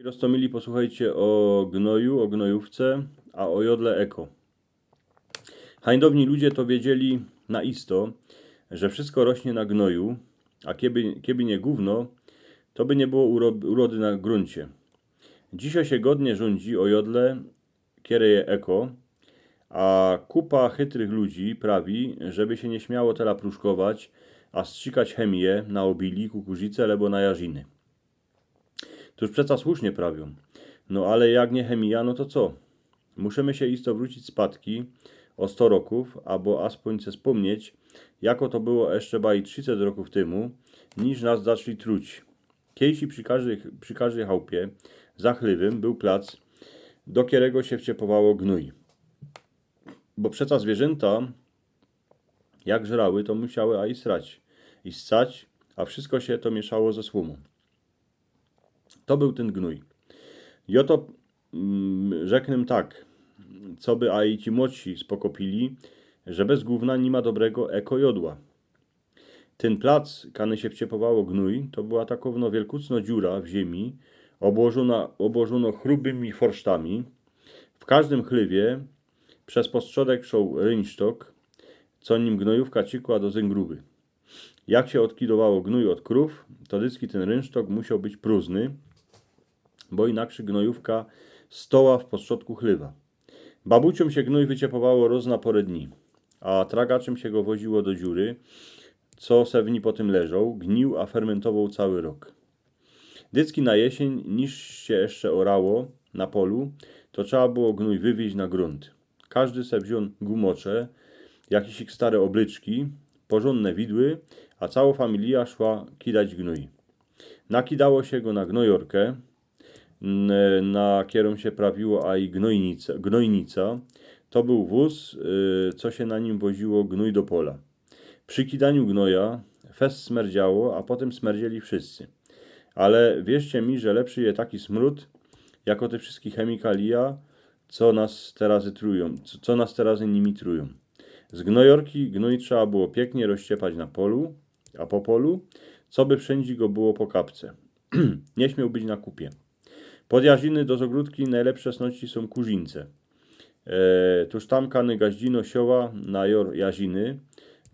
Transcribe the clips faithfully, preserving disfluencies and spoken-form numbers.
Roztomili, posłuchajcie o gnoju, o gnojówce, a o jodle eko. Hańdowni ludzie to wiedzieli na isto, że wszystko rośnie na gnoju, a kieby, kieby nie gówno, to by nie było uro-, urody na gruncie. Dzisiej sie godnie rządzi o jodle, kere je eko, a kupa chytrych ludzi prawi, żeby sie nie śmiało tela pruszkować, a strzikać chemie na obili, kukurzice lebo na jarziny. Tōż przeca słusznie prawiōm. No ale jak nie chemia, no to co? Musimy sie isto wrócić spadki o sto rokōw, abo aspōń se spōmnieć, jako to było jeszcze baj trzyset rokōw tymu, niż nas zaczli truć. Kiejsi przi kożdej, przi kożdej chałpie, za chlywym, bōł plac, do kerego sie wciepowało gnōj. Bo przeca zwierzynta, jak żrały, to musiały a i srać, i ssać, a wszystko sie to mieszało ze słōmōm. To bōł tyn gnōj. I o to, mm, rzeknę tak, co by a i ci młodszi spokopili, że bez gówna ni ma dobrego eko jodła. Tyn plac, kany sie wciepowało gnōj, to była takowno wielkucno dziura w ziemi, obłożōno, obłożōno chrubymi forsztami. W kożdym chlywie przez postrzodek szoł rynsztok, co nim gnojówka ciekła do zyngruby. Jak sie odkidowało gnōj od krōw, to dycki tyn rynsztok musioł być prózny, bo inakrzyj gnojówka stoła w postrzodku chlywa. Babuciōm sie gnōj wyciepowało roz na porę dni, a tragaczym sie go woziło do dziury, co se w ni potym leżoł, gniōł, a fermyntowoł cały rok. Dycki na jesień, niż sie jeszcze orało na polu, to trzeba było gnōj wywieźć na grunt. Kożdy se wziōn gumocze, jakiś stare oblyczki, porzōndne widły, a cało familija szła kidać gnōj. Nakidało sie go na gnojorkã, n-, na kerōm sie prawiło a i gnojnica, gnojnica. To bōł wōz, y, co sie na nim woziło gnōj do pola. Przi kidaniu gnoja fest smerdziało, a potym smerdzieli wszyscy. Ale wierzcie mi, że lepszy je taki smrōd, jako te wszystkie chemikalija, co nas terazy trujōm, co, co nas terazy nimi trujōm. Z gnojorki gnōj trzeba było piyknie rozciepać na polu, a po polu, co by wszyndzie go było po kapce. Nie śmioł być na kupie. Pod jarziny do zogródki nojlepsze snoci sōm kurzińce. E, tōż tam kany gaździno sioła na jor jarziny,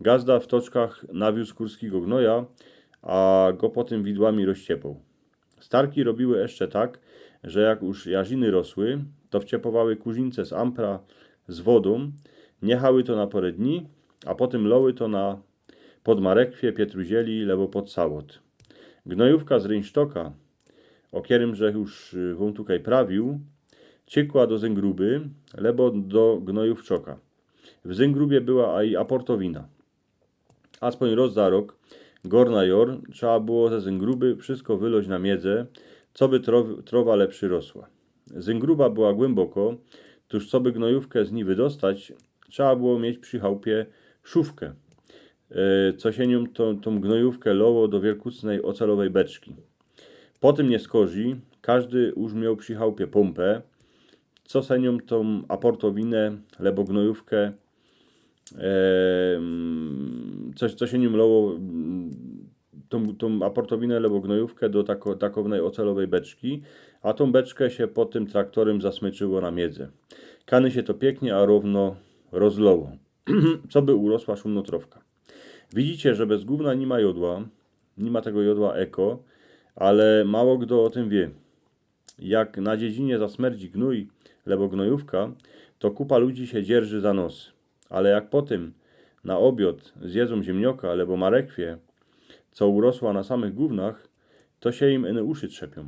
gazda w toczkach nawiōz kurskigo gnoja, a go potym widłami rozciepoł. Starki robiły jeszcze tak, że jak już jarziny rosły, to wciepowały kurzińce z ampra z wodōm, niechały to na porę dni, a potym loły to na pod marekwie, pietruzieli lebo pod sałot. Gnojówka z rynsztoka, o kerym że już, y, wōm tukej prawiōł, ciekła do Zyngruby lebo do gnojówczoka. W Zyngrubie była a i aportowina. Aspōń roz za rok, gor na jor, trzeba było ze Zyngruby wszystko wyloź na miedze, coby trow-, trowa lepszy rosła. Zyngruba była głyboko, tōż coby gnojówkã z ni wydostać, trzeba było mieć przi chałpie szufkã, e, co sie niōm to, tōm gnojówkã loło do wielkucnej ocelowej beczki. Potym nie skorzij, kożdy już mioł przi chałpie pōmpã, co se niōm tōm aportowinã lebo gnojówkã, e, mm, coś, co sie niōm loło, mm, tōm, tōm aportowinã lebo gnojówkã do tako-, takownej ocelowej beczki, a tōm beczkã sie potym traktorym zasmyczyło na miedze. Kany sie to piyknie a rōwno rozloło, coby urosła szumno trowka. Widzicie, że bez gówna ni ma jodła, ni ma tego jodła eko, ale mało kto o tym wie. Jak na dziedzinie zasmerdzi gnōj lebo gnojówka, to kupa ludzi sie dzierży za nos. Ale jak potym na ôbiod zjedzōm ziymnioka lebo marekwie, co urosła na samych gównach, to sie im ino uszy trzepiōm.